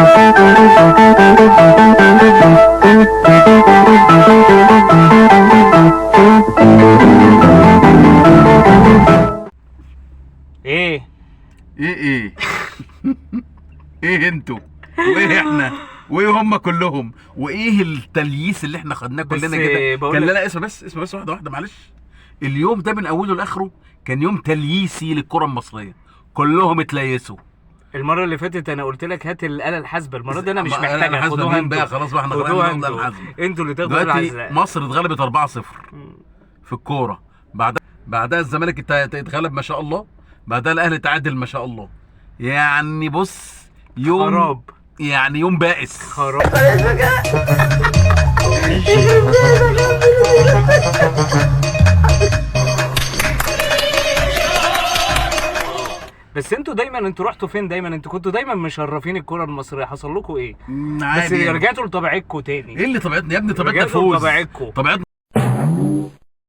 ايه ايه ايه ايه انتوا وايه احنا وايه هم كلهم وايه التلييس اللي احنا خدناه كلنا كده؟ كان لا اسمع بس، اسمع بس، واحدة واحدة معلش. اليوم ده من اوله لاخره كان يوم تلييسي للكرة المصرية، كلهم اتليسوا. المرة اللي فاتت انا قلت لك هات الاله الحاسبة، المرة دي انا مش محتاجها، خدوها انتوا بقى خلاص بقى، احنا خدنا الحاسبة، انتوا اللي تاخدوا الحاسبة. مصر اتغلبت 4-0 في الكورة، بعدها الزمالك اتغلب ما شاء الله، بعدها الاهلي تعادل ما شاء الله. يعني بص يوم خراب، يعني يوم بائس خراب. بس انتوا دايما، انتوا رحتوا فين دايما؟ انتوا كنتوا دايما مشرفين الكره المصرية، حصل لكم ايه؟ بس رجعتوا لطبيعتكم تاني. ايه اللي طبيعتنا يا ابني؟ طبيعتنا فوز، طبيعتنا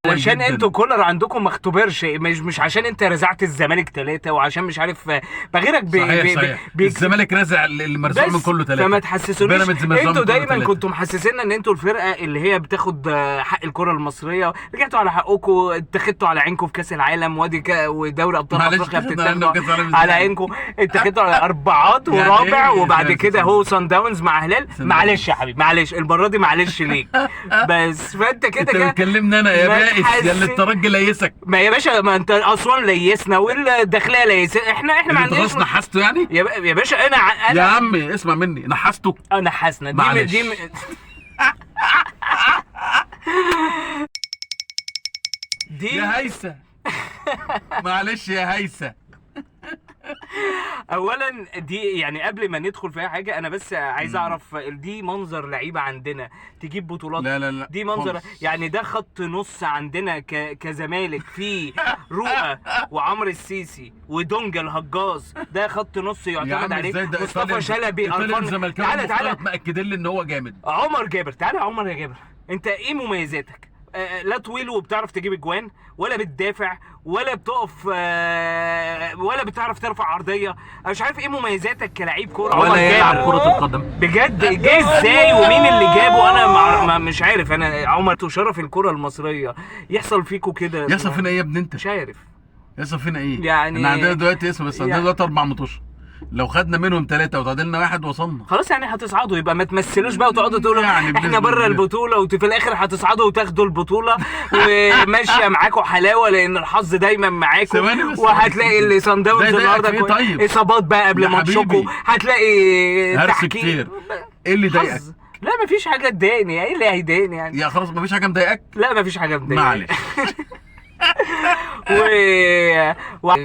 عشان انتوا كولر عندكم ما اختبرش، مش عشان انت رزعت الزمالك 3 وعشان مش عارف بغيرك. صحيح. الزمالك رزع المرزوع من كله 3، فما تحسسونيش. انتوا دايما كنتوا محسسينا ان انتوا الفرقة اللي هي بتاخد حق الكره المصرية، رجعتوا على حقكم، اتخذتوا على عينكم في كاس العالم وادي ودوري ابطال افريقيا بتتاخدوا على عينكم، اتخذتوا على اربعات ورابع، وبعد كده هو صن داونز مع هلال. معلش يا حبيبي، معلش المرة دي معلش ليك بس. فانت كده كده بتكلمني انا يا بائس يا اللي الترجي ليسك. ما يا باشا، ما انت اسوان ليسنا والداخليه ليسنا، احنا ما عندناش. خلاص نحسته يعني يا باشا. انا يا عمي اسمع مني، نحسته. نحسنا دي دي يا هيثم. معلش يا هيثم. اولا دي يعني قبل ما ندخل في اي حاجة انا بس عايز اعرف دي منظر لعيبة عندنا تجيب بطولات؟ لا لا لا دي منظر يعني ده خط نص عندنا كزمالك في رؤى وعمرو السيسي ودونجا الهجاص، ده خط نص يعتمد عليه. مصطفى شلبي، تعالى تعالى مأكدين لي ان هو جامد. عمر جابر، تعالى عمر يا جابر، انت ايه مميزاتك؟ لا طويل وبتعرف تجيب اجوان، ولا بتدافع، ولا بتقف، ولا بتعرف ترفع عرضية. انا مش عارف ايه مميزاتك كلاعب كورة، ولا يلعب كره القدم بجد. جه ازاي ومين اللي جابه؟ انا مش عارف. انا عمر شرف الكره المصرية يحصل فيكوا كده؟ يحصل فينا ايه يا ابني انت؟ مش عارف يحصل فينا ايه يعني. احنا عندنا دلوقتي اسم بس، عندنا دلوقتي 4 ماتشات، لو خدنا منهم 3 وتعادلنا 1 وصلنا خلاص، يعني هتصعدوا. يبقى ما تمثلوش بقى وتقعدوا تقولوا يعني احنا بره البطولة، وفي الاخر هتصعدوا وتاخدوا البطولة وماشية معاكم حلاوة، لان الحظ دايما معاكم. وهتلاقي اللي صن داونز النهارده طيب. اصابات بقى قبل ماتشكم، هتلاقي تحكيم. ايه اللي ضايقك؟ لا مفيش حاجة تضايقني. ايه اللي هيضايقني يعني؟ يا خلاص مفيش حاجة مضايقك؟ لا مفيش حاجة مضايقني، معلش. و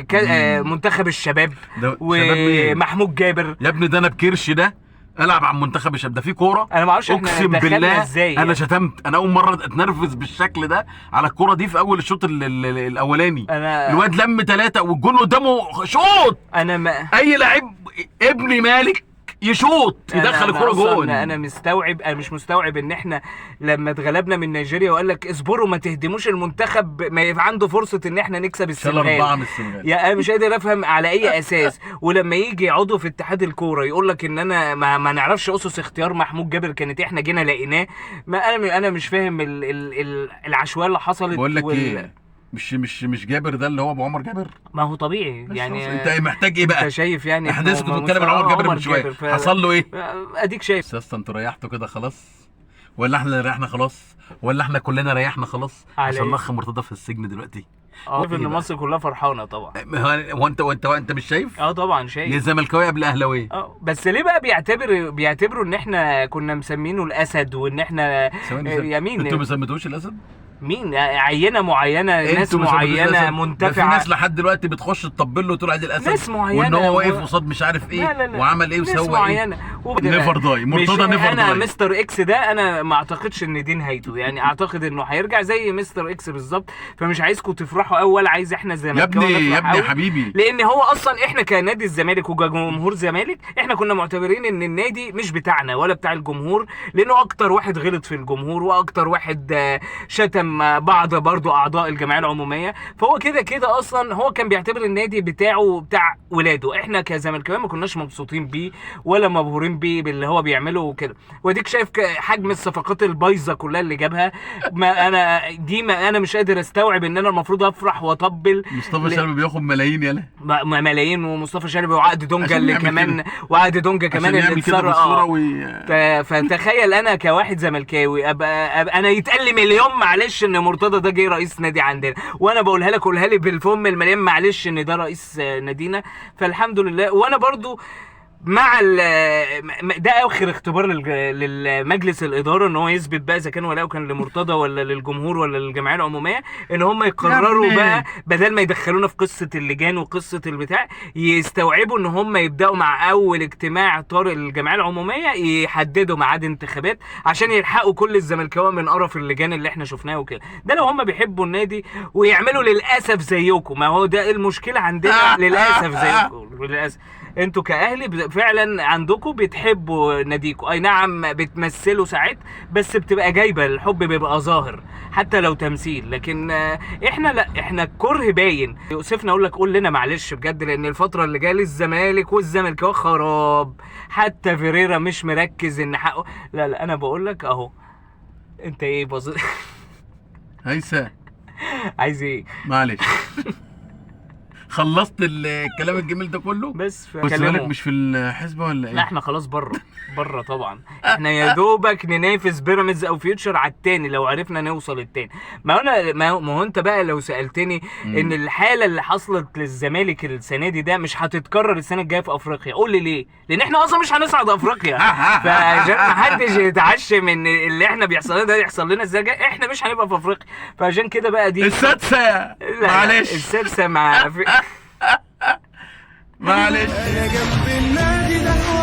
منتخب الشباب ومحمود جابر يا ابني، ده انا بكرش ده العب عن منتخب الشباب ده في كورة. انا ما اعرفش احنا اقسم بالله ازاي انا شتمت. انا اول مرة اتنرفز بالشكل ده على الكورة دي في اول الشوط الاولاني. الواد لم 3 والجون قدامه شوط. انا ما اي لعيب ابن مالك يشوط يدخل الكورة جون. انا مستوعب، انا مش مستوعب ان احنا لما اتغلبنا من نيجيريا وقال لك اصبروا ما تهدموش المنتخب، ما يبقى عنده فرصة ان احنا نكسب السنغال. 4 من السنغال. يا انا مش قادر افهم على اي اساس. ولما يجي عضو في اتحاد الكورة يقول لك ان انا ما نعرفش اسس اختيار محمود جابر، كانت احنا جينا لقيناه. ما انا مش فاهم العشوائية اللي حصلت. بقول لك ايه، مش جابر ده اللي هو ابو عمر جابر؟ ما هو طبيعي يعني. انت محتاج ايه بقى؟ انت شايف يعني احنا لسه كنت بتتكلم عن عمر جابر من شوية، حصل له ايه؟ اديك شايف يا اسطى. انتوا ريحتوا كده خلاص، ولا احنا اللي ريحنا خلاص، ولا احنا كلنا ريحنا خلاص؟ عشان الاخ مرتضى في السجن دلوقتي. عارف ان مصر كلها فرحانة طبعا. هو انت مش شايف؟ طبعا شايف. يا زملكاويه قبل اهلاويه. بس ليه بقى بيعتبروا ان احنا كنا مسمينه الاسد، وان احنا يا مين؟ انتوا ما سميتوش الاسد؟ مين؟ عينه معينة، ناس معينة منتفعه. في ناس لحد دلوقتي بتخش تطبل له وتقول عادل الاسد، ناس معينة، وان هو واقف قصاد مش عارف ايه. لا لا لا. وعمل ايه وسوى ايه. never die مرتضى never die. انا مستر اكس ده انا ما اعتقدش ان دي نهايته يعني، اعتقد انه هيرجع زي مستر اكس بالظبط. فمش عايزكم تفرحوا اول، عايز احنا زملكاويه يا ابني يا ابني حبيبي، لان هو اصلا احنا كنادي الزمالك وجمهور الزمالك احنا كنا معتبرين ان النادي مش بتاعنا ولا بتاع الجمهور، لانه اكتر واحد غلط في الجمهور واكتر واحد شتم بعض برضو اعضاء الجمعية العمومية. فهو كده كده اصلا هو كان بيعتبر النادي بتاعه بتاع ولاده. احنا كزملكاويه ما كناش مبسوطين بيه ولا مبهورين. فخورين بيه باللي هو بيعمله وكده. واديك شايف حجم الصفقات البايظه كلها اللي جابها. ما انا دي ما انا مش قادر استوعب ان انا المفروض افرح واطبل. مصطفى شلبي بياخد ملايين، يالا ملايين، ومصطفى شلبي وعقد دونجا اللي كمان، وعقد دونجا كمان اللي اتسرق. فتخيل انا كواحد زملكاوي ابقى انا يتقال لي مليون معلش ان مرتضى ده جه رئيس نادي عندنا، وانا بقولها لك قولها لي بالفم المليان معلش ان ده رئيس نادينا. فالحمد لله. وانا برضو مع ده اخر اختبار للمجلس الادارة ان هو يثبت بقى اذا كان ولاؤه كان لمرتضى ولا للجمهور ولا للجمعية العمومية، ان هم يقرروا بقى بدل ما يدخلونا في قصة اللجان وقصة البتاع، يستوعبوا ان هم يبداوا مع اول اجتماع طارئ للجمعية العمومية يحددوا ميعاد انتخابات عشان يلحقوا كل الزملكاويه من قرف اللجان اللي احنا شفناه وكده. ده لو هم بيحبوا النادي ويعملوا للاسف زيكم. ما هو ده المشكلة عندنا للاسف زيكم، للاسف انتوا كاهلي فعلا عندكم بتحبوا ناديكم، اي نعم بتمثلوا ساعات بس بتبقى جايبه الحب بيبقى ظاهر حتى لو تمثيل. لكن احنا لا، احنا الكره باين. يوسفنا اقول لك قول لنا معلش بجد، لان الفترة اللي جاية للزمالك والزملكاويه خراب، حتى فيريرا مش مركز ان حقه. لا لا انا بقول لك اهو. انت ايه بص هيثم عايز ايه؟ معلش خلصت الكلام الجميل ده كله بس الزمالك مش في الحسبة ولا ايه؟ لا احنا خلاص بره طبعا. احنا يا دوبك ننافس بيراميدز او فيوتشر على التاني لو عرفنا نوصل التاني. ما انا ما هو انت بقى لو سالتني ان الحالة اللي حصلت للزمالك السنة دي ده مش هتتكرر السنة الجاية في افريقيا، قول لي ليه؟ لان احنا اصلا مش هنصعد افريقيا. فعشان ما حدش يتعشم ان اللي احنا بيحصل لنا ده يحصل لنا السنة الجاية، احنا مش هنبقى في افريقيا. فعشان كده بقى دي السادسة، معلش السادسة مع معلش. انا جنب النادي ده.